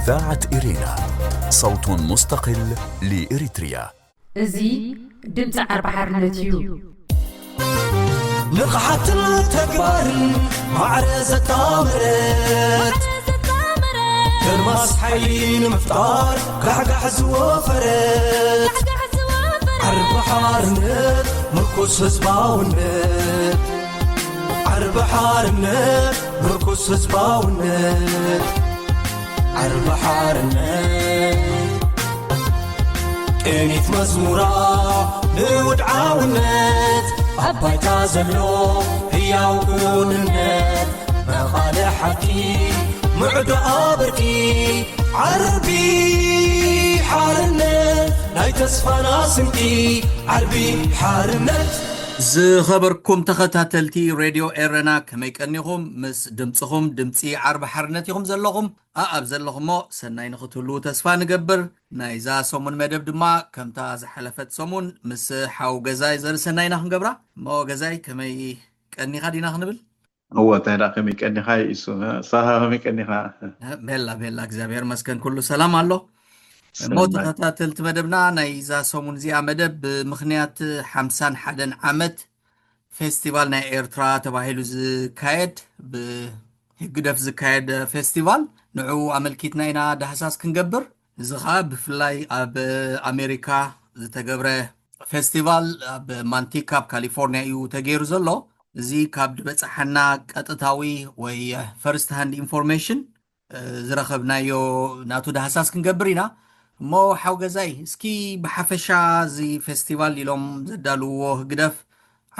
إذاعة إرينا، صوت مستقل لإريتريا. እዚ ድምፂ ዓርቢ ሓርነት እዩ። ንቕሓትን ተግባርን ማዕረ ዘጣመረት፣ ከርማስ ሓይሊ ንምፍጣር ጋሕጋሕ ዝወፈረት፣ ዓርቢ ሓርነት ምርኩስ ህዝባውነት፣ ዓርቢ ሓርነት ምርኩስ ህዝባውነት፣ ዓርቢ ሓርነት ቅኒት መዝሙራ ንውድዓውነት፣ ኣብ ባይታ ዘሎ ህያው ክውንነት፣ መቓልሕ ሓቂ ምዕዶ ኣበርኪ፣ ዓርቢ ሓርነት ናይ ተስፋና ስንቂ፣ ዓርቢ ሓርነት። ዝኸበርኩም ተኸታተልቲ ሬድዮ ኤረና፣ ከመይ ቀኒኹም? ምስ ድምፅኹም ድምፂ ዓርቢ ሓርነት ኢኹም ዘለኹም። ኣኣብ ዘለኹሞ ሰናይ ንኽትህልዉ ተስፋ ንገብር። ናይዛ ሰሙን መደብ ድማ ከምታ ዝሓለፈት ሰሙን ምስ ሓው ገዛይ ዘርኢ ሰናይና ክንገብራ እሞ፣ ገዛይ ከመይ ቀኒኻ ዲና ክንብል? እወ እንታይ ደኣ ከመይ ቀኒኻ ይእሱ ሳኻ ከመይ ቀኒኻ? ቤላ ቤላ እግዚኣብሔር መስገን ኩሉ ሰላም ኣሎ። እሞ ተኸታተልቲ መደብና፣ ናይዛ ሰሙን እዚኣ መደብ ብምኽንያት ሓምሳን ሓደን ዓመት ፌስቲቫል ናይ ኤርትራ ተባሂሉ ዝካየድ፣ ብህግደፍ ዝካየድ ፌስቲቫል፣ ንዕኡ ኣመልኪትና ኢና ዳህሳስ ክንገብር። እዚ ኸኣ ብፍላይ ኣብ ኣሜሪካ ዝተገብረ ፌስቲቫል ኣብ ማንቲካ ኣብ ካሊፎርኒያ እዩ ተገይሩ ዘሎ። እዚ ካብ ዝበጻሓና ቀጥታዊ ወይ ፈርስት ሃንድ ኢንፎርሜሽን ዝረኸብናዮ ናቱ ዳህሳስ ክንገብር ኢና። እሞ ሓው ገዛይ፣ እስኪ ብሓፈሻ እዚ ፌስቲቫል ኢሎም ዘዳልውዎ ህግደፍ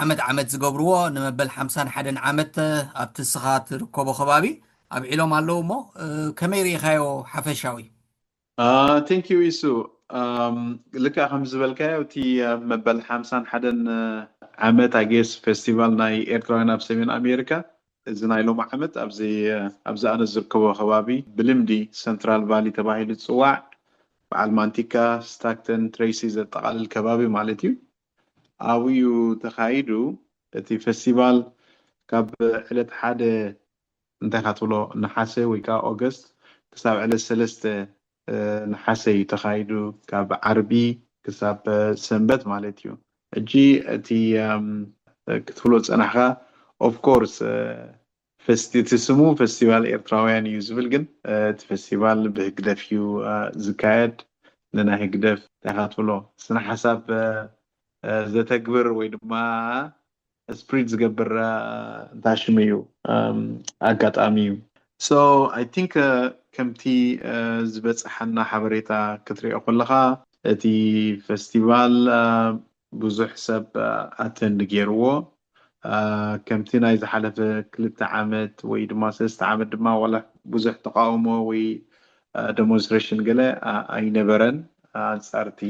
ዓመት ዓመት ዝገብርዎ ንመበል ሓምሳን ሓደን ዓመት ኣብቲ እስኻ ትርከቦ ከባቢ ኣብዒሎም ኣለዉ እሞ፣ ከመይ ርኢኻዮ ሓፈሻዊ? ቴንክ ዩ ኢሱ። ልክዕ ከም ዝበልካዮ፣ እቲ መበል ሓምሳን ሓደን ዓመት ኣጌስ ፌስቲቫል ናይ ኤርትራውያን ኣብ ሰሜን ኣሜሪካ፣ እዚ ናይ ሎሚ ዓመት ኣብዚ ኣብዚ ኣነ ዝርከቦ ከባቢ፣ ብልምዲ ሰንትራል ቫሊ ተባሂሉ ዝፅዋዕ፣ በዓል ማንቲካ፣ ስታክተን፣ ትሬሲ ዘጠቓልል ከባቢ ማለት እዩ። ኣብኡ እዩ ተኻይዱ። እቲ ፌስቲቫል ካብ ዕለት ሓደ እንታይ ኢኻ ትብሎ፣ ነሓሰ ወይ ከዓ ኦገስት ክሳብ ዕለት ሰለስተ ነሓሰ እዩ ተኻይዱ፣ ካብ ዓርቢ ክሳብ ሰንበት ማለት እዩ። ሕጂ እቲ ክትብሎ ዝፀናሕካ፣ ኦፍ ኮርስ፣ እቲ ስሙ ፌስቲቫል ኤርትራውያን እዩ ዝብል፣ ግን እቲ ፌስቲቫል ብህግደፍ እዩ ዝካየድ። ንናይ ህግደፍ እንታይ ኢኻ ትብሎ፣ ስነ ሓሳብ ዘተግብር ወይ ድማ ስፕሪድ ዝገብር እንታይ ሽሙ እዩ፣ ኣጋጣሚ እዩ። So I think ከምቲ ዝበፅሓና ሓበሬታ ክትሪኦ ከለኻ፣ እቲ ፌስቲቫል ብዙሕ ሰብ ኣተንድ ገይርዎ። ከምቲ ናይ ዝሓለፈ ክልተ ዓመት ወይ ድማ ሰለስተ ዓመት ድማ ዋላ ብዙሕ ተቃውሞ ወይ ደሞንስትሬሽን ገለ ኣይነበረን ኣንፃርቲ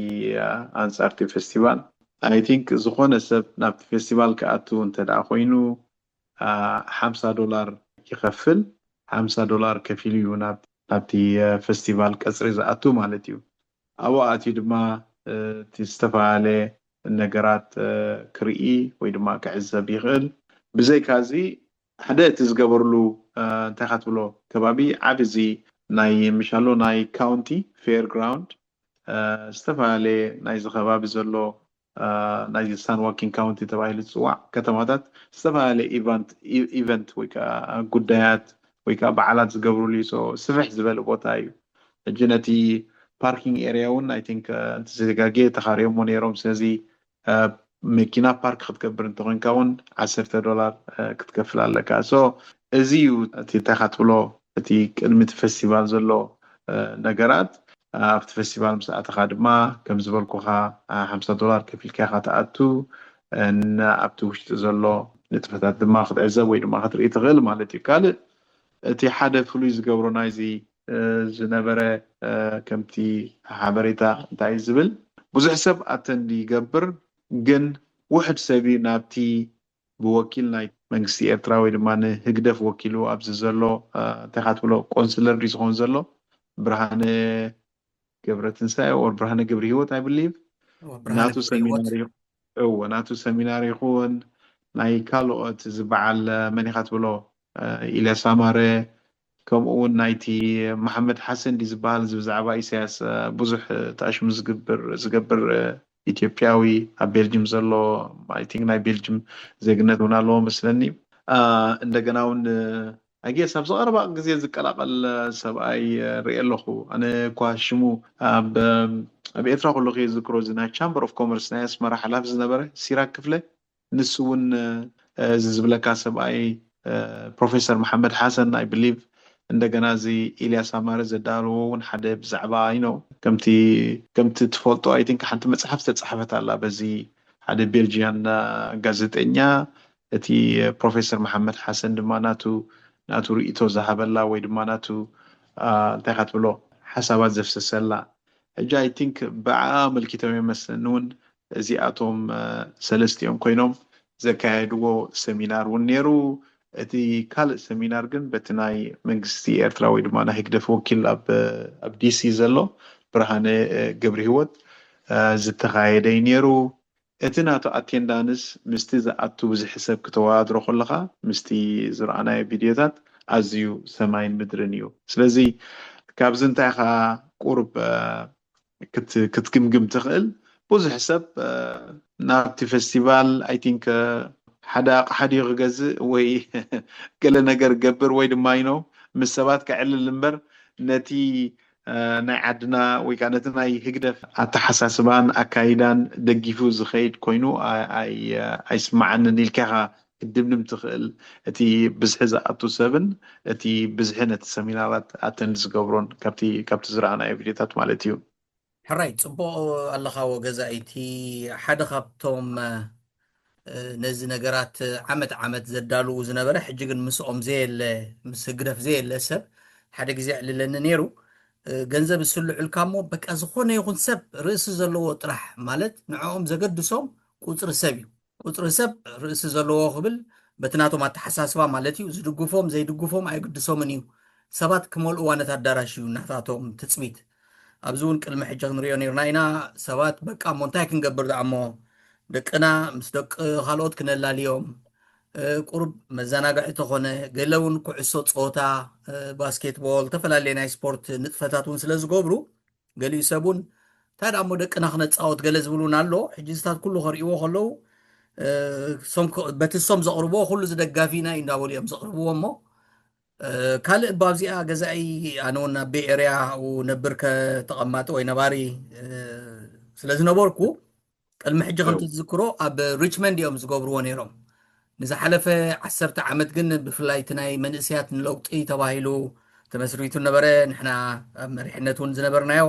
ኣንፃርቲ ፌስቲቫል። I think ዝኾነ ሰብ ናብቲ ፌስቲቫል ክኣቱ እንተ ደኣ ኮይኑ ሓምሳ ዶላር ይኸፍል። ሓምሳ ዶላር ከፊሉ እዩ ናብቲ ፌስቲቫል ቀፅሪ ዝኣቱ ማለት እዩ። ኣብኡ ኣትዩ ድማ እቲ ዝተፈላለየ ነገራት ክርኢ ወይ ድማ ክዕዘብ ይኽእል። ብዘይካ እዚ ሓደ እቲ ዝገበርሉ እንታይ ኢኻ ትብሎ ከባቢ ዓቢ እዚ ናይ ምሻሎ ናይ ካውንቲ ፌር ግራውንድ ዝተፈላለየ ናይዚ ከባቢ ዘሎ ናይዚ ሳን ዋኪን ካውንቲ ተባሂሉ ዝፅዋዕ ከተማታት ዝተፈላለየ ኢቨንት ወይ ከዓ ጉዳያት ወይ ከዓ በዓላት ዝገብርሉ እዩ። ስፍሕ ዝበለ ቦታ እዩ። ሕጂ ነቲ ፓርኪንግ ኤርያ እውን ኣይ ቲንክ እንተዘይጋጌ ተኻሪዮሞ ነይሮም። ስለዚ መኪና ፓርክ ክትገብር እንተኮንካ እውን ዓሰርተ ዶላር ክትከፍል ኣለካ። So እዚ እዩ እቲ እንታይ ኢኻ ትብሎ እቲ ቅድሚ እቲ ፌስቲቫል ዘሎ ነገራት። ኣብቲ ፌስቲቫል ምስ ኣተኻ ድማ ከም ዝበልኩኻ ሓምሳ ዶላር ከፊልካ ኢኻ ትኣቱ። ኣብቲ ውሽጢ ዘሎ ንጥፈታት ድማ ክትዕዘብ ወይ ድማ ክትርኢ ትኽእል ማለት እዩ። ካልእ እቲ ሓደ ፍሉይ ዝገብሮ ናይዚ ዝነበረ ከምቲ ሓበሬታ እንታይ እዩ ዝብል ብዙሕ ሰብ ኣተንድ ይገብር፣ ግን ውሕድ ሰብ እዩ ናብቲ ብወኪል ናይ መንግስቲ ኤርትራ ወይ ድማ ንህግደፍ ወኪሉ ኣብዚ ዘሎ እንታይ ኢኻ ትብሎ ቆንስለር ድዩ ዝኸውን ዘሎ ብርሃነ ገብረትንሳኤ or ብርሃነ ገብረሂወት I believe ናቱ ሰሚናር እዎ ናቱ ሰሚናር ይኹን ናይ ካልኦት ዝበዓል መን ኢኻ ትብሎ ኢልያስ ኣማረ ከምኡ እውን ናይቲ መሓመድ ሓሰን ድዩ ዝበሃል፣ እዚ ብዛዕባ ኢሳያስ ብዙሕ ተኣሽሙ ዝግብር ዝገብር ኢትዮጵያዊ፣ ኣብ ቤልጅም ዘሎ፣ I think ናይ ቤልጅም ዜግነት እውን ኣለዎ መስለኒ። እንደገና እውን ኣጌስ ኣብዚ ቀረባ ግዜ ዝቀላቀል ሰብኣይ ርኤ ኣለኹ። ኣነ እኳ ሽሙ ኣብ ኣብ ኤርትራ ከለኹ እየ ዝዝክሮ፣ እዚ ናይ ቻምበር ኦፍ ኮመርስ ናይ ኣስመራ ሓላፊ ዝነበረ ሲራክ ክፍለ፣ ንሱ እውን እዚ ዝብለካ ሰብኣይ ፕሮፌሰር መሓመድ ሓሰን፣ I believe፣ እንደገና እዚ ኢልያስ ኣማረ ዘዳለዎ እውን ሓደ ብዛዕባ you know ከምቲ ከምቲ ትፈልጦ፣ I think፣ ሓንቲ መፅሓፍ ዝተፃሕፈት ኣላ በዚ ሓደ ቤልጂያን ጋዜጠኛ፣ እቲ ፕሮፌሰር መሓመድ ሓሰን ድማ ናቱ ናቱ ርእይቶ ዝሃበላ ወይ ድማ ናቱ እንታይ ካ ትብሎ ሓሳባት ዘፍሰሰላ። ሕጂ I think ብዓኣ ኣመልኪቶም እዮም መስለኒ እውን እዚኣቶም ሰለስቲኦም ኮይኖም ዘካየድዎ ሰሚናር እውን ነይሩ። እቲ ካልእ ሰሚናር ግን በቲ ናይ መንግስቲ ኤርትራ ወይ ድማ ናይ ህግደፍ ወኪል ኣብ ኣብ ዲሲ ዘሎ ብርሃነ ገብረ ህይወት ዝተኻየደ እዩ ነይሩ። እቲ ናቱ ኣቴንዳንስ ምስቲ ዝኣቱ ብዝሒ ሰብ ክተወዳድሮ ከለኻ ምስቲ ዝረኣናዮ ቪድዮታት ኣዝዩ ሰማይን ምድርን እዩ። ስለዚ ካብዚ እንታይ ኢኻ ቁሩብ ክትግምግም ትኽእል? ብዙሕ ሰብ ናብቲ ፌስቲቫል I think ሓደ ኣቕሓ ድዩ ክገዝእ ወይ ገለ ነገር ገብር ወይ ድማ you know ምስ ሰባት ከዕልል እምበር ነቲ ናይ ዓድና ወይ ከዓ ነቲ ናይ ህግደፍ ኣተሓሳስባን ኣካይዳን ደጊፉ ዝኸይድ ኮይኑ ኣይስማዓንን ኢልካ ኢኻ ክትድምድም ትኽእል። እቲ ብዝሒ ዝኣቱ ሰብን እቲ ብዝሒ ነቲ ሰሚናራት ኣተንድ ዝገብሮን ካብቲ ዝረኣናዮ ቪድዮታት ማለት እዩ። ሕራይ፣ ፅቡቕ ኣለኻ ወገዛኢ። እቲ ሓደ ካብቶም ነዚ ነገራት ዓመት ዓመት ዘዳልዉ ዝነበረ፣ ሕጂ ግን ምስኦም ዘየለ፣ ምስ ህግደፍ ዘየለ ሰብ ሓደ ግዜ ዕልለኒ ነይሩ። ገንዘብ ዝስልዑልካ እሞ በቃ ዝኾነ ይኹን ሰብ ርእሲ ዘለዎ ጥራሕ፣ ማለት ንዕኦም ዘገድሶም ቁፅሪ ሰብ እዩ። ቁፅሪ ሰብ ርእሲ ዘለዎ ክብል በቲ ናቶም ኣተሓሳስባ ማለት እዩ። ዝድግፎም ዘይድግፎም ኣይግድሶምን እዩ። ሰባት ክመልእዋ ነታ ኣዳራሽ እዩ ናታቶም ትፅቢት። ኣብዚ እውን ቅድሚ ሕጂ ክንሪኦ ነርና ኢና። ሰባት በቃ እሞ እንታይ ክንገብር ደኣ እሞ ደቅና ምስ ደቂ ካልኦት ክነላልዮም ቁሩብ መዘናግዒ ተኾነ፣ ገለ እውን ኩዕሶ ፀወታ፣ ባስኬትቦል፣ ዝተፈላለየ ናይ ስፖርት ንጥፈታት እውን ስለ ዝገብሩ ገሊኡ ሰብ እውን እንታይ ደኣ እሞ ደቅና ክነፃወት ገለ ዝብሉን ኣሎ። ሕጂ ዝታት ኩሉ ከርእይዎ ከለዉ በቲ እሶም ዘቕርብዎ ኩሉ ዝደጋፊና እዩ እንዳበሉ እዮም ዘቕርብዎ። እሞ ካልእ ባብዚኣ ገዛኢ ኣነ እውን ኣብ ቤይ ኤርያ ኣብኡ ነብር ከተቐማጢ ወይ ነባሪ ስለ ዝነበርኩ ቅድሚ ሕጂ ከምቲ ትዝክሮ ኣብ ሪችመንድ እዮም ዝገብርዎ ነይሮም። ንዝሓለፈ ዓሰርተ ዓመት ግን ብፍላይ እቲ ናይ መንእሰያት ንለውጢ ተባሂሉ ተመስሪቱ ነበረ። ንሕና ኣብ መሪሕነት እውን ዝነበርናዮ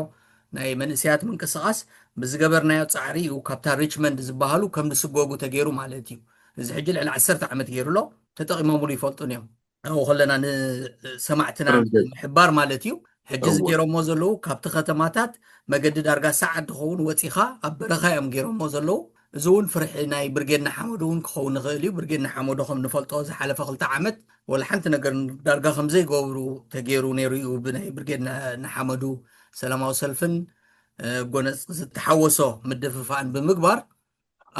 ናይ መንእሰያት ምንቅስቃስ ብዝገበርናዮ ጻዕሪ እዩ ካብታ ሪችመንድ ዝበሃሉ ከም ዝስጎጉ ተገይሩ ማለት እዩ። እዚ ሕጂ ልዕሊ ዓሰርተ ዓመት ገይሩ ኣሎ። ተጠቂሞምሉ ይፈልጡን እዮም። ኣብኡ ከለና ንሰማዕትና ምሕባር ማለት እዩ። ሕጂ እዚ ገይሮሞ ዘለዉ ካብቲ ከተማታት መገዲ ዳርጋ ሰዓት ዝኸውን ወፂኻ ኣብ በረኻ እዮም ገይሮሞ ዘለዉ። እዚ እውን ፍርሒ ናይ ብርጌድ ንሓመዱ እውን ክኸውን ይኽእል እዩ። ብርጌድ ንሓመዱ ከም ንፈልጦ ዝሓለፈ ክልተ ዓመት ወላ ሓንቲ ነገር ዳርጋ ከም ዘይገብሩ ተገይሩ ነይሩ እዩ። ብናይ ብርጌድ ንሓመዱ ሰላማዊ ሰልፍን ጎነፅ ዝተሓወሶ ምድፍፋእን ብምግባር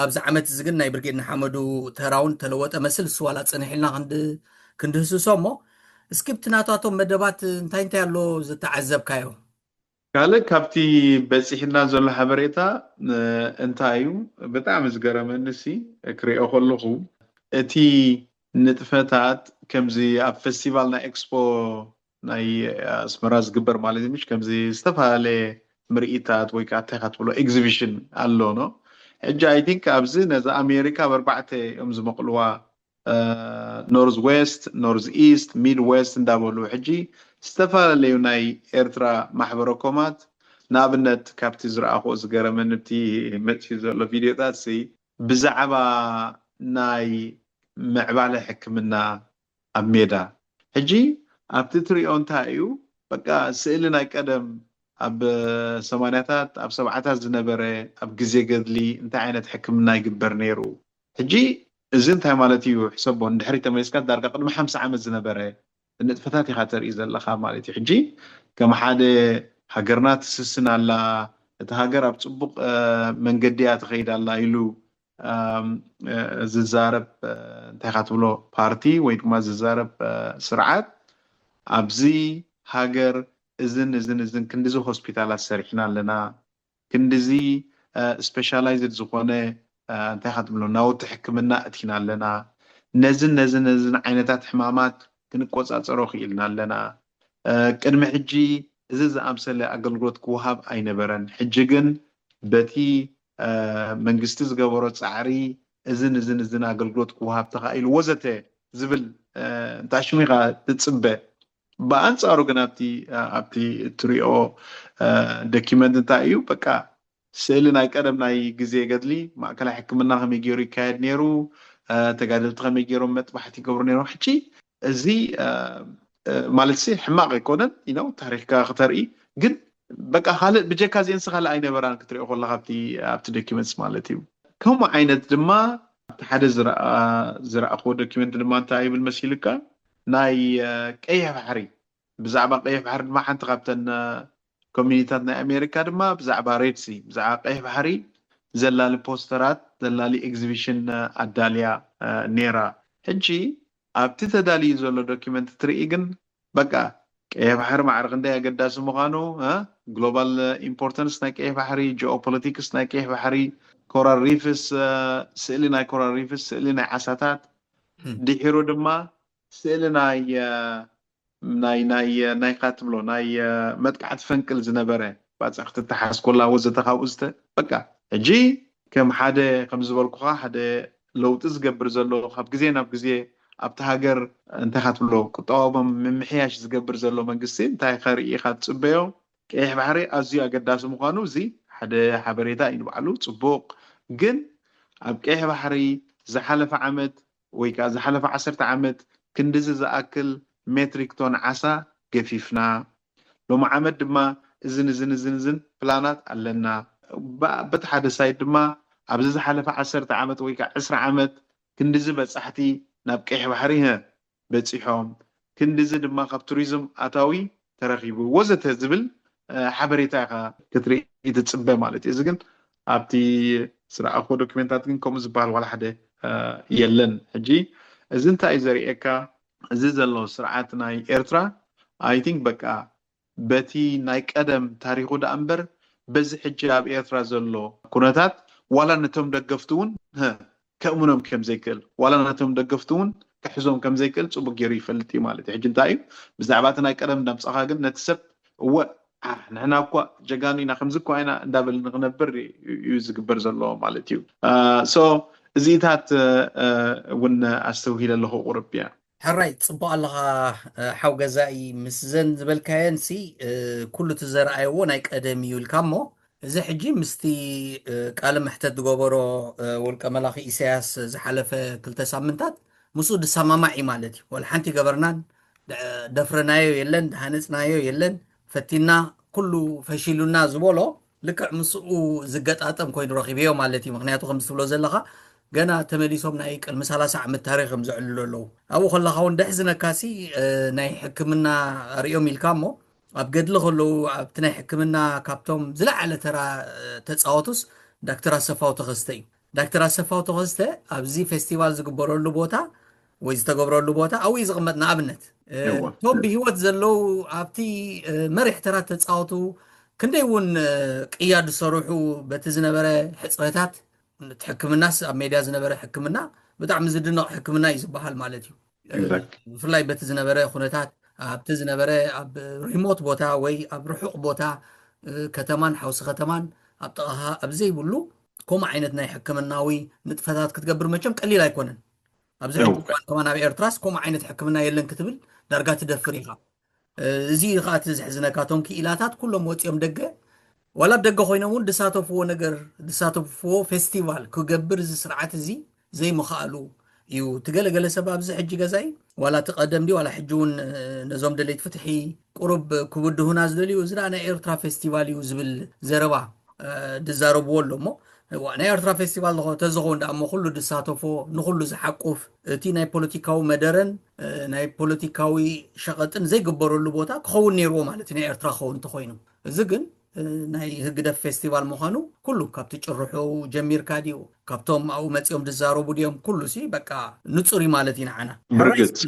ኣብዚ ዓመት እዚ ግን ናይ ብርጌድ ንሓመዱ ተራውን ተለወጠ መስል እሱ ዋላ ፅንሕ ኢልና ክንድህስሶ እሞ እስኪ ብቲ ናታቶም መደባት እንታይ እንታይ ኣሎ ዝተዓዘብካዮ? ካልእ ካብቲ በፂሕና ዘሎ ሓበሬታ እንታይ እዩ? ብጣዕሚ ዝገረመኒ ሲ ክሪኦ ከለኹ እቲ ንጥፈታት ከምዚ ኣብ ፌስቲቫል ናይ ኤክስፖ ናይ ኣስመራ ዝግበር ማለት እዩ። ምሽ ከምዚ ዝተፈላለየ ምርኢታት ወይ ከዓ እንታይ ክትብሎ ኤግዚቢሽን ኣሎ ኖ። ሕጂ I think ኣብዚ ነዚ ኣሜሪካ ኣብ ኣርባዕተ እዮም ዝመቕልዋ፣ ኖርዝ ዌስት፣ ኖርዝ ኢስት፣ ሚድ ዌስት እንዳበሉ። ሕጂ ዝተፈላለዩ ናይ ኤርትራ ማሕበረኮማት ንኣብነት ካብቲ ዝረኣኽዎ ዝገረመኒ እቲ መፅዩ ዘሎ ቪድዮታት ሲ ብዛዕባ ናይ ምዕባለ ሕክምና ኣብ ሜዳ። ሕጂ ኣብቲ ትሪኦ እንታይ እዩ በቃ ስእሊ ናይ ቀደም ኣብ ሰማንያታት ኣብ ሰብዓታት ዝነበረ ኣብ ግዜ ገድሊ እንታይ ዓይነት ሕክምና ይግበር ነይሩ። ሕጂ እዚ እንታይ ማለት እዩ? ሕሰቦ ንድሕሪት ተመሊስካ ዳርጋ ቅድሚ ሓምሳ ዓመት ዝነበረ ንጥፈታት ኢኻ ተርኢ ዘለኻ ማለት እዩ። ሕጂ ከም ሓደ ሃገርና ትስስን ኣላ፣ እቲ ሃገር ኣብ ፅቡቕ መንገዲ እያ ትኸይድ ኣላ ኢሉ ዝዛረብ እንታይ ኢኻ ትብሎ ፓርቲ ወይ ድማ ዝዛረብ ስርዓት ኣብዚ ሃገር እዝን እዝን እዝን ክንድዚ ሆስፒታላት ሰሪሕና ኣለና፣ ክንድዚ ስፔሻላይዝድ ዝኾነ እንታይ ካ ትብሎ ናውቲ ሕክምና እቲና ኣለና፣ ነዝን ነዝን ነዝን ዓይነታት ሕማማት ክንቆፃፀሮ ክኢልና ኣለና። ቅድሚ ሕጂ እዚ ዝኣምሰለ ኣገልግሎት ክወሃብ ኣይነበረን። ሕጂ ግን በቲ መንግስቲ ዝገበሮ ፃዕሪ እዝን እዝን እዝን ኣገልግሎት ክወሃብ ተኻኢሉ ወዘተ ዝብል እንታይ ሽሙ ኢኻ ትፅበ። ብኣንፃሩ ግን ኣብቲ ኣብቲ እትሪኦ ዶኪመንት እንታይ እዩ በቃ ስእሊ ናይ ቀደም ናይ ግዜ ገድሊ ማእከላይ ሕክምና ከመይ ገይሩ ይካየድ ነይሩ፣ ተጋደልቲ ከመይ ገይሮም መጥባሕቲ ይገብሩ ነይሮም። ሕጂ እዚ ማለት ሲ ሕማቕ ኣይኮነን ነው ታሪክካ ክተርኢ ግን በቃ ካልእ ብጀካ እዚአንስ ካልእ ኣይነበራን ክትሪኦ ከለካ ኣብቲ ኣብቲ ዶኪመንትስ ማለት እዩ። ከምኡ ዓይነት ድማ ኣብቲ ሓደ ዝረኣኽዎ ዶኪመንት ድማ እንታይ ይብል መሲልካ ናይ ቀይሕ ባሕሪ ብዛዕባ ቀይሕ ባሕሪ ድማ ሓንቲ ካብተን ኮሚኒታት ናይ ኣሜሪካ ድማ ብዛዕባ ሬድሲ ብዛዕባ ቀይሕ ባሕሪ ዘላሊ ፖስተራት ዘላሊ ኤግዚቢሽን ኣዳልያ ነይራ። ሕጂ ኣብቲ ተዳልዩ ዘሎ ዶኪመንት ትርኢ ግን በቃ ቀይሕ ባሕሪ ማዕረ ክንደይ ኣገዳሲ ምዃኑ ግሎባል ኢምፖርተንስ ናይ ቀይሕ ባሕሪ ጂኦፖለቲክስ ናይ ቀይሕ ባሕሪ ኮራል ሪፍስ ስእሊ ናይ ኮራል ሪፍስ ስእሊ ናይ ዓሳታት ድሒሩ ድማ ስእሊ ናይ ናይ ናይ ናይ ካ ትብሎ ናይ መጥቃዕቲ ፈንቅል ዝነበረ ባፅዕ ክትተሓዝ ኮላ ወዘተ ካብኡ ዝተ በቃ ሕጂ ከም ሓደ ከም ዝበልኩኻ ሓደ ለውጢ ዝገብር ዘሎ ካብ ግዜ ናብ ግዜ ኣብቲ ሃገር እንታይ ካ ትብሎ ቁጠባቦም ምምሕያሽ ዝገብር ዘሎ መንግስቲ እንታይ ከርኢ ኢኻ ትፅበዮ? ቀይሕ ባሕሪ ኣዝዩ ኣገዳሲ ምዃኑ እዚ ሓደ ሓበሬታ እዩ ንባዕሉ ፅቡቕ። ግን ኣብ ቀይሕ ባሕሪ ዝሓለፈ ዓመት ወይ ከዓ ዝሓለፈ ዓሰርተ ዓመት ክንድዚ ዝኣክል ሜትሪክ ቶን ዓሳ ገፊፍና ሎሚ ዓመት ድማ እዝን እዝን እዝን እዝን ፕላናት ኣለና። በቲ ሓደ ሳይድ ድማ ኣብዚ ዝሓለፈ ዓሰርተ ዓመት ወይ ከዓ ዕስራ ዓመት ክንድዚ በፃሕቲ ናብ ቀይሕ ባሕሪ በፂሖም ክንድዚ ድማ ካብ ቱሪዝም ኣታዊ ተረኺቡ ወዘተ ዝብል ሓበሬታ ኢኻ ክትርኢ ትፅበ ማለት እዩ። እዚ ግን ኣብቲ ዝረኣኽዎ ዶክሜንታት ግን ከምኡ ዝበሃል ዋላ ሓደ የለን። ሕጂ እዚ እንታይ እዩ ዘርእየካ? እዚ ዘሎ ስርዓት ናይ ኤርትራ I think በቃ በቲ ናይ ቀደም ታሪኹ ደኣ እምበር በዚ ሕጂ ኣብ ኤርትራ ዘሎ ኩነታት ዋላ ነቶም ደገፍቲ እውን ከእምኖም ከም ዘይክእል ዋላ ነቶም ደገፍቲ እውን ክሕዞም ከም ዘይክእል ፅቡቅ ገይሩ ይፈልጥ እዩ ማለት እዩ። ሕጂ እንታይ እዩ ብዛዕባ እቲ ናይ ቀደም እንዳምፃኻ ግን ነቲ ሰብ እወ ንሕና እኳ ጀጋኑ ኢና ከምዚ እኳ ኢና እንዳበል ንክነብር እዩ ዝግበር ዘሎ ማለት እዩ። ሶ እዚኢታት እውን ኣስተውሂለ ኣለኹ ቁርብ እያ። ሕራይ ፅቡቅ ኣለኻ ሓው ገዛኢ ምስዘን ዝበልካየን ሲ ኩሉ እቲ ዘረኣይዎ ናይ ቀደም እዩ ኢልካ እሞ እዚ ሕጂ ምስቲ ቃለ መሕተት ዝገበሮ ውልቀ መላኺ ኢሳያስ ዝሓለፈ ክልተ ሳምንታት ምስኡ ዝሰማማዕ እዩ ማለት እዩ። ወላ ሓንቲ ገበርናን ደፍረናዮ የለን፣ ዝሃነፅናዮ የለን፣ ፈቲና ኩሉ ፈሺሉና ዝበሎ ልክዕ ምስኡ ዝገጣጠም ኮይኑ ረኺበዮ ማለት እዩ። ምክንያቱ ከም ትብሎ ዘለኻ ገና ተመሊሶም ናይ ቅድሚ ሰላሳ ዓመት ታሪክ ከም ዘዕልሉ ኣለዉ። ኣብኡ ከለኻ እውን ደሕዝነካሲ ናይ ሕክምና ሪኦም ኢልካ እሞ ኣብ ገድሊ ከለዉ ኣብቲ ናይ ሕክምና ካብቶም ዝለዓለ ተራ ተፃወቱስ ዳክተር ኣሰፋው ተኸስተ እዩ። ዳክተር ኣሰፋው ተኸስተ ኣብዚ ፌስቲቫል ዝግበረሉ ቦታ ወይ ዝተገብረሉ ቦታ ኣብኡ እዩ ዝቕመጥ። ንኣብነት እቶም ብሂወት ዘለዉ ኣብቲ መሪሕ ተራ ተፃወቱ ክንደይ እውን ቅያ ዝሰርሑ በቲ ዝነበረ ሕፅረታት እቲ ሕክምናስ ኣብ ሜድያ ዝነበረ ሕክምና ብጣዕሚ ዝድነቕ ሕክምና እዩ ዝበሃል ማለት እዩ። ብፍላይ በቲ ዝነበረ ኩነታት ኣብቲ ዝነበረ ኣብ ሪሞት ቦታ ወይ ኣብ ርሑቕ ቦታ ከተማን ሓውሲ ከተማን ኣብ ጥቓኻ ኣብ ዘይብሉ ከምኡ ዓይነት ናይ ሕክምናዊ ንጥፈታት ክትገብር መቸም ቀሊል ኣይኮነን። ኣብዚ ሕጂ እዋን ከማን ኣብ ኤርትራስ ከምኡ ዓይነት ሕክምና የለን ክትብል ዳርጋ ትደፍር ኢኻ። እዚ ከዓ እቲ ዘሕዝነካ እቶም ክኢላታት ኩሎም ወፂኦም ደገ ዋላ ኣብ ደገ ኮይኖም እውን ዝሳተፍዎ ነገር ዝሳተፍዎ ፌስቲቫል ክገብር እዚ ስርዓት እዚ ዘይምኽኣሉ እዩ። እቲ ገለገለ ሰብ ኣብዚ ሕጂ ገዛኢ ዋላ እቲ ቀደም ድዩ ዋላ ሕጂ እውን ነዞም ደለይቲ ፍትሒ ቁሩብ ክብድሁና ዝደልዩ እዚ ደኣ ናይ ኤርትራ ፌስቲቫል እዩ ዝብል ዘረባ ዝዛረብዎ ኣሎ እሞ ናይ ኤርትራ ፌስቲቫል ተዝኸውን ደኣ እሞ ኩሉ ዝሳተፎ ንኩሉ ዝሓቁፍ እቲ ናይ ፖለቲካዊ መደረን ናይ ፖለቲካዊ ሸቐጥን ዘይግበረሉ ቦታ ክኸውን ነይርዎ ማለት እዩ ናይ ኤርትራ ክኸውን እንተኮይኑ። እዚ ግን ናይ ህግደፍ ፌስቲቫል ምዃኑ ኩሉ ካብቲ ጭርሑ ጀሚርካ ድዩ፣ ካብቶም ኣብኡ መጺኦም ዝዛረቡ ድዮም፣ ኩሉ ሲ በቃ ንጹር እዩ ማለት እዩ ንዓና። ብርግጽ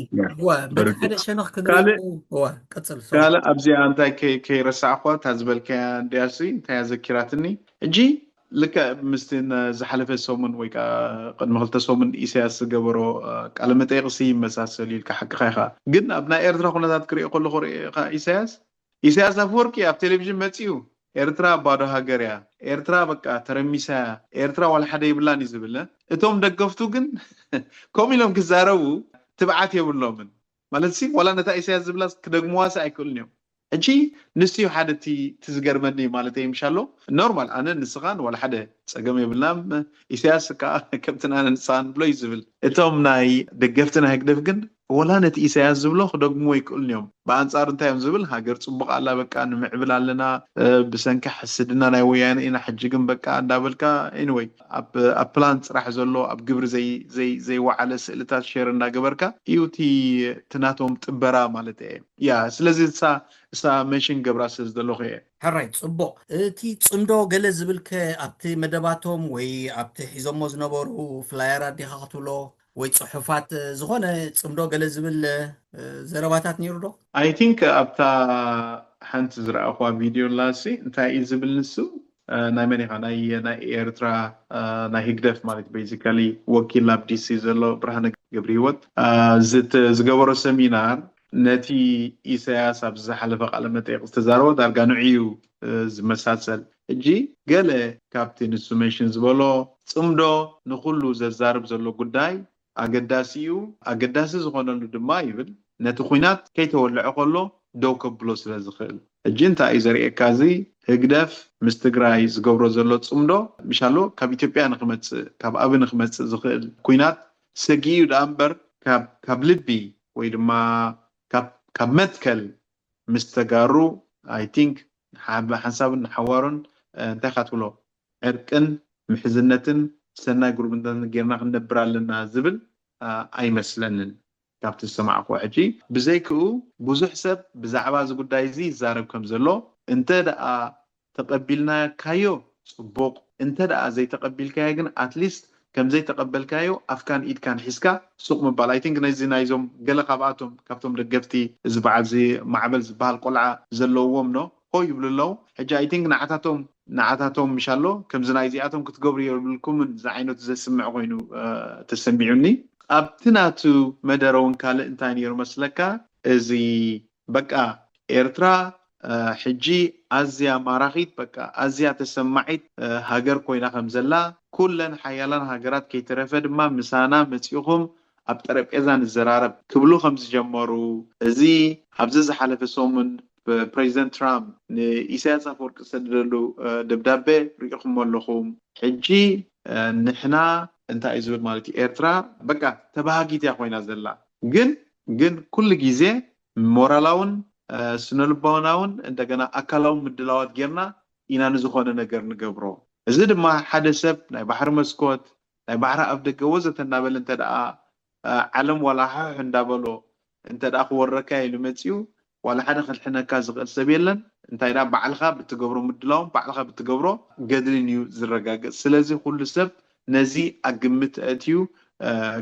በቲ ሓደ ሸነኽ ክንሪኦ ቀጽል። ካልእ ኣብዚኣ እንታይ ከይረሳዕኳ እታ ዝበልካያ እንድያሲ እንታይ ኣዘኪራትኒ። ሕጂ ልክዕ ምስቲ ዝሓለፈ ሰሙን ወይ ከዓ ቅድሚ ክልተ ሰሙን ኢሳያስ ዝገበሮ ቃለ መጠይቕሲ ይመሳሰል ኢልካ ሓቅኻ ኢኻ። ግን ኣብ ናይ ኤርትራ ኩነታት ክሪኦ ከለኹ ርኢኻ ኢሳያስ ኢሳያስ ኣፈወርቂ ኣብ ቴሌቪዥን መጺኡ ኤርትራ ባዶ ሃገር እያ፣ ኤርትራ በቃ ተረሚሳ እያ፣ ኤርትራ ዋላ ሓደ የብላን እዩ ዝብል። እቶም ደገፍቱ ግን ከምኡ ኢሎም ክዛረቡ ትብዓት የብሎምን። ማለት ሲ ዋላ ነታ ኢሳያስ ዝብላ ክደግምዋሲ ኣይክእሉን እዮም። ሕጂ ንሱ እዩ ሓደ እቲ ዝገርመኒ ማለት እዩ። ምሻሎ ኖርማል ኣነ ንስኻን ዋላ ሓደ ጸገም የብልናም። ኢሳያስ ከዓ ከምትን ኣነ ንስኻን ንብሎ እዩ ዝብል። እቶም ናይ ደገፍቲ ናይ ህግደፍ ግን ወላ ነቲ ኢሳያስ ዝብሎ ክደግምዎ ይክእሉን እዮም። ብኣንጻሩ እንታይ እዮም ዝብል፣ ሃገር ጽቡቕ ኣላ፣ በቃ ንምዕብል ኣለና፣ ብሰንኪ ሕስድና ናይ ወያነ ኢና ሕጂ ግን በቃ እንዳበልካ። ኤኒወይ ኣብ ፕላን ጽራሕ ዘሎ ኣብ ግብሪ ዘይወዓለ ስእልታት ሸር እንዳገበርካ እዩ እቲ ናቶም ጥበራ ማለት እየ። ያ ስለዚ እሳ ሜንሽን ገብራ ስለ ዝደለኹ እየ። ሕራይ ጽቡቕ። እቲ ጽምዶ ገለ ዝብልከ ኣብቲ መደባቶም ወይ ኣብቲ ሒዞሞ ዝነበሩ ፍላየራት ዲኻ ክትብሎ ወይ ጽሑፋት ዝኾነ ጽምዶ ገለ ዝብል ዘረባታት ነይሩ ዶ? ኣይ ቲንክ ኣብታ ሓንቲ ዝረኣኹዋ ቪድዮ ላሲ እንታይ እዩ ዝብል ንሱ ናይ መን ኢኻ ናይ ኤርትራ ናይ ህግደፍ ማለት ቤዚካሊ ወኪል ኣብ ዲሲ ዘሎ ብርሃነ ገብረ ህይወት ዝገበሮ ሰሚናር ነቲ ኢሳያስ ኣብ ዝሓለፈ ቃለ መጠይቕ ዝተዛረቦ ዳርጋ ንዕዩ ዝመሳሰል። ሕጂ ገለ ካብቲ ንሱ ሜንሽን ዝበሎ ጽምዶ ንኹሉ ዘዛርብ ዘሎ ጉዳይ ኣገዳሲ እዩ። ኣገዳሲ ዝኾነሉ ድማ ይብል ነቲ ኲናት ከይተወልዐ ከሎ ደው ከብሎ ስለ ዝኽእል። ሕጂ እንታይ እዩ ዘርእየካ? እዚ ህግደፍ ምስ ትግራይ ዝገብሮ ዘሎ ጽምዶ ምሻሎ ካብ ኢትዮጵያ ንክመጽእ ካብ ኣብ ንክመጽእ ዝኽእል ኲናት ሰጊኡ ደኣ እምበር ካብ ልቢ ወይ ድማ ካብ መትከል ምስ ተጋሩ ኣይ ቲንክ ሓንሳብን ንሓዋሩን እንታይ ካ ትብሎ ዕርቅን ምሕዝነትን ሰናይ ጉርብትነትን ጌርና ክንነብር ኣለና ዝብል ኣይመስለንን። ካብቲ ዝሰማዕኩዎ ሕጂ ብዘይክኡ ብዙሕ ሰብ ብዛዕባ እዚ ጉዳይ እዚ ይዛረብ ከም ዘሎ እንተ ደኣ ተቐቢልናካዮ ጽቡቕ፣ እንተ ደኣ ዘይተቐቢልካዮ ግን ኣትሊስት ከም ዘይተቐበልካዮ ኣፍካን ኢድካን ሒዝካ ሱቕ ምባል። ኣይ ቲንክ ነዚ ናይዞም ገለ ካብኣቶም ካብቶም ደገፍቲ እዚ በዓል እዚ ማዕበል ዝበሃል ቆልዓ ዘለውዎም ኖ ሆ ይብሉ ኣለዉ። ሕጂ ኣይ ቲንክ ንዓታቶም ንዓታቶም ምሻሎ ከምዚ ናይዚኣቶም ክትገብሩ የብልኩምን ዝዓይነቱ ዘስምዕ ኮይኑ ተሰሚዑኒ። ኣብቲ ናቱ መደረ እውን ካልእ እንታይ ነይሩ መስለካ እዚ በቃ ኤርትራ ሕጂ ኣዝያ ማራኺት በቃ ኣዝያ ተሰማዒት ሃገር ኮይና ከም ዘላ ኩለን ሓያላን ሃገራት ከይተረፈ ድማ ምሳና መጺኹም ኣብ ጠረጴዛ ንዘራረብ ክብሉ ከም ዝጀመሩ እዚ ኣብዚ ዝሓለፈ ሰሙን ፕሬዚደንት ትራምፕ ንኢሳያስ ኣፈወርቂ ዝሰደደሉ ደብዳቤ ርኢኹሞ ኣለኹም። ሕጂ ንሕና እንታይ እዩ ዝብል ማለት እዩ ኤርትራ በቃ ተባሃጊት እያ ኮይና ዘላ ግን ግን ኩሉ ግዜ ሞራላውን ስነልቦናውን እንደገና ኣካላውን ምድላዋት ጌርና ኢና ንዝኾነ ነገር ንገብሮ። እዚ ድማ ሓደ ሰብ ናይ ባሕሪ መስኮት ናይ ባሕሪ ኣብ ደገ ወዘተ እናበለ እንተ ደኣ ዓለም ዋላ ሓሕ እንዳበሎ እንተ ደኣ ክወረካ ኢሉ መጺኡ ዋላ ሓደ ከድሕነካ ዝኽእል ሰብ የለን። እንታይ ደኣ ባዕልኻ ብትገብሮ ምድላውን ባዕልኻ ብትገብሮ ገድልን እዩ ዝረጋገጽ። ስለዚ ኩሉ ሰብ ነዚ ኣግምት ኣእትዩ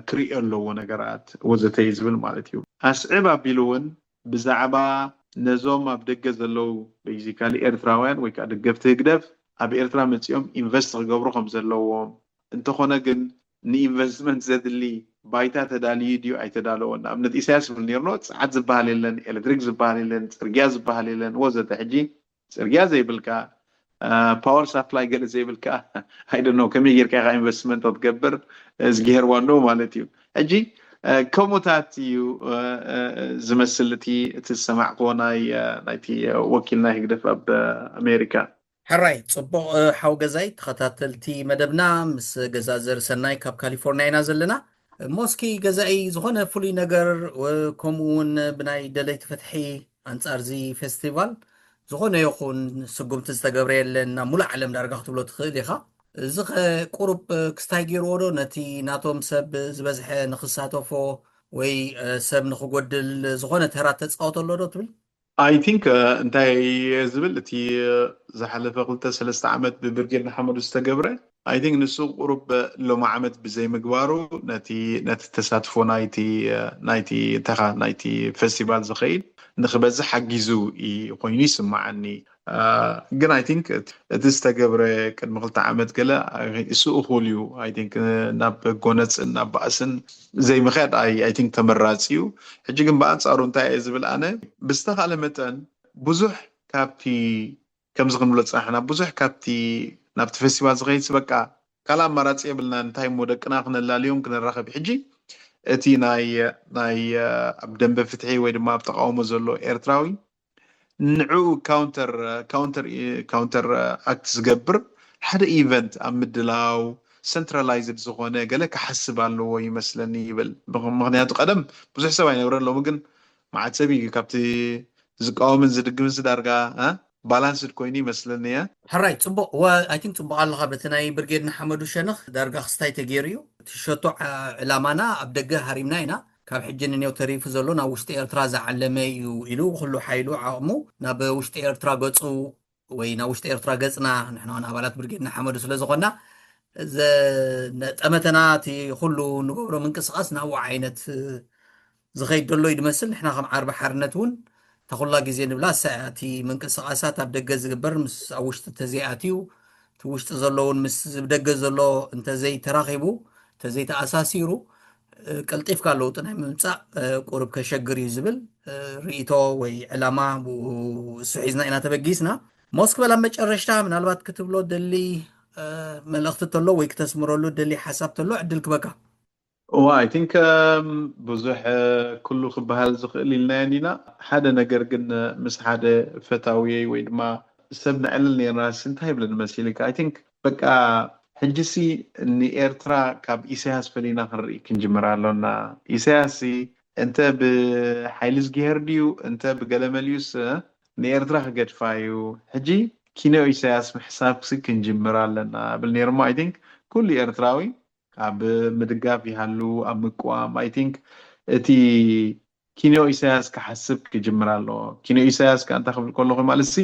ክርእዮ ኣለዎ ነገራት ወዘተ እዩ ዝብል ማለት እዩ። ኣስዕብ ኣቢሉ እውን ብዛዕባ ነዞም ኣብ ደገ ዘለዉ ቤዚካሊ ኤርትራውያን ወይ ከዓ ደገፍቲ ህግደፍ ኣብ ኤርትራ መጺኦም ኢንቨስት ክገብሩ ከም ዘለዎም እንተኾነ ግን ንኢንቨስትመንት ዘድሊ ባይታ ተዳልዩ ድዩ ኣይተዳለወን? ንኣብነት ኢሳያስ ዝብል ነይርኖ ፀዓት ዝበሃል የለን፣ ኤሌክትሪክ ዝበሃል የለን፣ ፅርግያ ዝበሃል የለን ወዘተ። ሕጂ ፅርግያ ዘይብልካ ፓወር ሳፕላይ ገለ ዘይብልካ ኣይደኖ ከመይ ጌርካ ኢኻ ኢንቨስትመንት ክትገብር እዝግሄር ዋንዶ ማለት እዩ። ሕጂ ከምኡታት እዩ ዝመስል እቲ እቲ ዝሰማዕክዎ ናይ ናይቲ ወኪል ናይ ህግደፍ ኣብ ኣሜሪካ። ሕራይ ጽቡቕ ሓው ገዛይ ተኸታተልቲ መደብና ምስ ገዛ ዘርሰናይ ካብ ካሊፎርኒያ ኢና ዘለና። ሞስኪ ገዛኢ ዝኾነ ፍሉይ ነገር ከምኡ እውን ብናይ ደለይቲ ፍትሒ ኣንጻር እዚ ፌስቲቫል ዝኾነ ይኹን ስጉምቲ ዝተገብረ የለን ናብ ሙሉእ ዓለም ዳርጋ ክትብሎ ትኽእል ኢኻ። እዚ ኸ ቁሩብ ክስታይ ገይርዎ ዶ ነቲ ናቶም ሰብ ዝበዝሐ ንኽሳተፎ ወይ ሰብ ንኽጎድል ዝኾነ ተራ ተጻወተሎ ዶ ትብል? I think እንታይ ዝብል እቲ ዝሓለፈ ክልተ ሰለስተ ዓመት ብብርጌድ ንሓመዱ ዝተገብረ I think ንሱ ቁሩብ ሎሚ ዓመት ብዘይምግባሩ ነቲ ነቲ ተሳትፎ ናይቲ ናይቲ እንተኻ ናይቲ ፌስቲቫል ዝኸይድ ንክበዝሕ ሓጊዙ ኮይኑ ይስማዓኒ። ግን I think እቲ ዝተገብረ ቅድሚ ክልተ ዓመት ገለ እሱ እኹል እዩ። I think ናብ ጎነፅን ናብ ባእስን ዘይምኽያድ I think ተመራፂ እዩ። ሕጂ ግን ብኣንፃሩ እንታይ እየ ዝብል ኣነ ብዝተኻለ መጠን ብዙሕ ካብቲ ከምዚ ክንብሎ ዝፀናሕና ብዙሕ ካብቲ ናብቲ ፌስቲቫል ዝኸይድሲ በቃ ካልእ ኣማራፂ የብልና እንታይ እሞ ደቅና ክነላልዮም ክነራኸብ ሕጂ እቲ ናይ ናይ ኣብ ደንበ ፍትሒ ወይ ድማ ኣብ ተቃውሞ ዘሎ ኤርትራዊ ንዕኡ counter counter counter act ዝገብር ሓደ event ኣብ ምድላው centralized ዝኾነ ገለ ክሓስብ ኣለዎ ይመስለኒ ይብል። ምኽንያቱ ቀደም ብዙሕ ሰብ ኣይነብረን ሎሚ ግን መዓት ሰብ እዩ ካብቲ ዝቃወምን ዝድግፍንሲ ዳርጋ balanced ኮይኑ ይመስለኒ እየ። ሕራይ ጽቡቅ I think ጽቡቅ ኣለኻ በቲ ናይ ብርጌድ ንሓመዱ ሸነኽ ዳርጋ ክስታይ ተገይሩ እዩ እቲ ሸቶ ዕላማና ኣብ ደገ ሃሪምና ኢና ካብ ሕጂ ንኔው ተሪፉ ዘሎ ናብ ውሽጢ ኤርትራ ዝዓለመ እዩ ኢሉ ኩሉ ሓይሉ ዓቕሙ ናብ ውሽጢ ኤርትራ ገጹ ወይ ናብ ውሽጢ ኤርትራ ገጽና ንሕና ኣባላት ብርጌድ ንሓመዱ ስለ ዝኾና ጠመተና እቲ ኩሉ ንገብሮ ምንቅስቃስ ናብኡ ዓይነት ዝኸይድ ዘሎ እዩ ድመስል ንሕና ከም ዓርቢ ሓርነት እውን ተኩላ ግዜ ንብላ እሳ እያ እቲ ምንቅስቃሳት ኣብ ደገ ዝግበር ምስ ኣብ ውሽጢ ተዘይኣትዩ እቲ ውሽጢ ዘለውን ምስ ብደገ ዘሎ እንተዘይተራኺቡ እንተዘይተኣሳሲሩ ቀልጢፍካ ለውጢ ናይ ምምፃእ ቁሩብ ከሸግር እዩ ዝብል ርእይቶ ወይ ዕላማ ብኡ እሱ ሒዝና ኢና ተበጊስና ሞስክበል ኣብ መጨረሽታ ምናልባት ክትብሎ ደሊ መልእኽቲ ተሎ ወይ ክተስምረሉ ደሊ ሓሳብ ተሎ ዕድል ክበካ ዋ I think ብዙሕ ኩሉ ክበሃል ዝኽእል ኢልናዮ እንዲና ሓደ ነገር ግን ምስ ሓደ ፈታውየይ ወይ ድማ ሰብ ነዕልል ነርና ሲ እንታይ ይብለኒ መሲልካ I think በቃ ሕጂሲ ንኤርትራ ካብ ኢሳያስ ፈሊና ክንርኢ ክንጅምር ኣሎና ኢሳያስ ሲ እንተ ብሓይሊ ዝግሄር ድዩ እንተ ብገለ መሊኡስ ንኤርትራ ክገድፋ እዩ ሕጂ ኪኖ ኢሳያስ ምሕሳብሲ ክንጅምር ኣለና ብል ነይርሞ I think ኩሉ ኤርትራዊ ኣብ ምድጋፍ ይሃሉ ኣብ ምቅዋም I think እቲ ኪኖ ኢሳያስ ክሓስብ ክጅምር ኣለዎ ኪኖ ኢሳያስ ከ እንታይ ክብል ከለኹ ማለት ሲ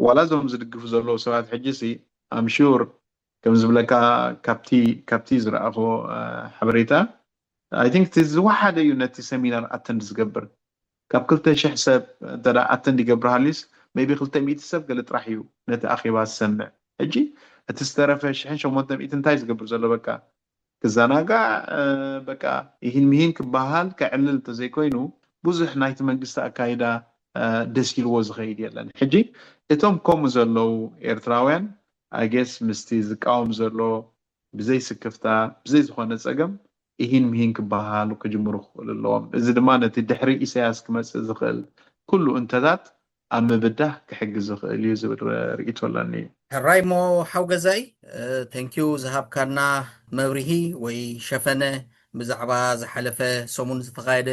ዋላ እዞም ዝድግፉ ዘለዉ ሰባት ሕጂ ሲ I'm sure ከም ዝብለካ ካብቲ ካብቲ ዝረኣኹ ሓበሬታ I think እቲ ዝወሓደ እዩ ነቲ ሰሚናር attend ዝገብር ካብ ክልተ ሽሕ ሰብ እንተ attend ይገብር ሃልዩስ maybe ክልተ ሚእቲ ሰብ ገለ ጥራሕ እዩ ነቲ ኣኼባ ዝሰምዕ ሕጂ እቲ ዝተረፈ ሽሕን ሸሞንተ ሚእቲ እንታይ ዝገብር ዘሎ በቃ ክዘናጋዕ በቃ ይሂን ምሂን ክበሃል ከዕልል እንተዘይኮይኑ ብዙሕ ናይቲ መንግስቲ ኣካይዳ ደስ ኢልዎ ዝኸይድ የለን ሕጂ እቶም ከምኡ ዘለዉ ኤርትራውያን I guess ምስቲ ዝቃወም ዘሎ ብዘይ ስክፍታ ብዘይ ዝኾነ ፀገም ኢሂን ምሂን ክበሃሃሉ ክጅምሩ ክኽእሉ ኣለዎም። እዚ ድማ ነቲ ድሕሪ ኢሳያስ ክመፅእ ዝኽእል ኩሉ እንተታት ኣብ ምብዳህ ክሕግዝ ይኽእል እዩ ዝብል ርኢቶ ኣለኒ። ሕራይ እሞ ሓው ገዛኢ፣ thank you ዝሃብካና መብርሂ ወይ ሸፈነ ብዛዕባ ዝሓለፈ ሰሙን ዝተኻየደ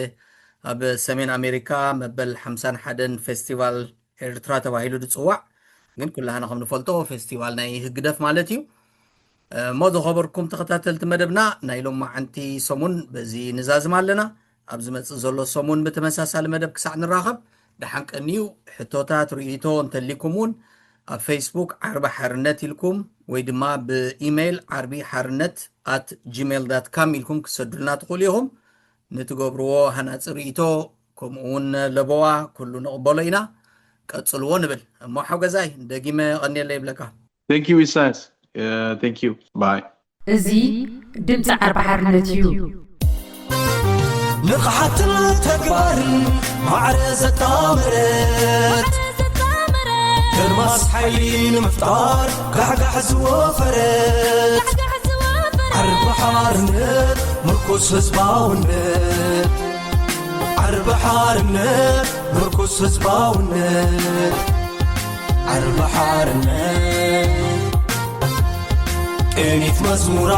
ኣብ ሰሜን ኣሜሪካ መበል ሓምሳን ሓደን ፌስቲቫል ኤርትራ ተባሂሉ ዝፅዋዕ ግን ኩላህና ከም ንፈልጦ ፌስቲቫል ናይ ህግደፍ ማለት እዩ። እሞ ዝኸበርኩም ተኸታተልቲ መደብና ናይ ሎማዓንቲ ሰሙን በዚ ንዛዝም ኣለና። ኣብ ዝመፅእ ዘሎ ሰሙን ብተመሳሳሊ መደብ ክሳዕ ንራኸብ ደሓን ቀንዩ። ሕቶታት፣ ርእይቶ እንተሊኩም እውን ኣብ ፌስቡክ ዓርቢ ሓርነት ኢልኩም ወይ ድማ ብኢሜይል ዓርቢ ሓርነት ኣት ጂሜይል ዳት ካም ኢልኩም ክሰዱልና ትኽእሉ ኢኹም። ንትገብርዎ ሃናፂ ርእይቶ ከምኡ እውን ለበዋ ኩሉ ንቕበሎ ኢና። ቀፅልዎ ንብል። እሞ ሓው ገዛይ ደጊመ የቐንየለይ ይብለካ። Thank you ኢሳያስ። Thank you. Bye. እዚ ድምፂ ዓርቢ ሓርነት እዩ። ንቕሓትን ተግባርን ማዕረ ዘጣመረት ድርማስ ሓይሊ ንምፍጣር ጋሕጋሕ ዝወፈረት ዓርቢ ሓርነት ምርኩስ ህዝባውነት ዓርቢ ሓርነት ምርኩስ ህዝባውነት ዓርቢ ሓርነት ቅኒት መዝሙራ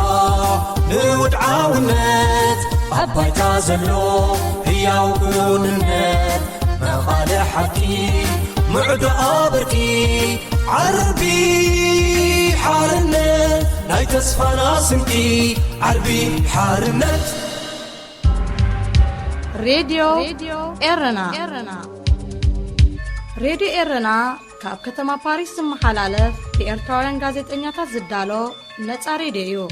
ንውድዓውነት ኣብ ባይታ ዘሎ ህያው ክውንነት መቓለ ሓቂ ምዕዶ ኣበርኪ ዓርቢ ሓርነት ናይ ተስፋና ስንቂ ዓርቢ ሓርነት ሬድዮ ኤረና ሬድዮ ኤረና ካብ ከተማ ፓሪስ ዝመሓላለፍ ብኤርትራውያን ጋዜጠኛታት ዝዳሎ ነጻ ሬድዮ እዩ።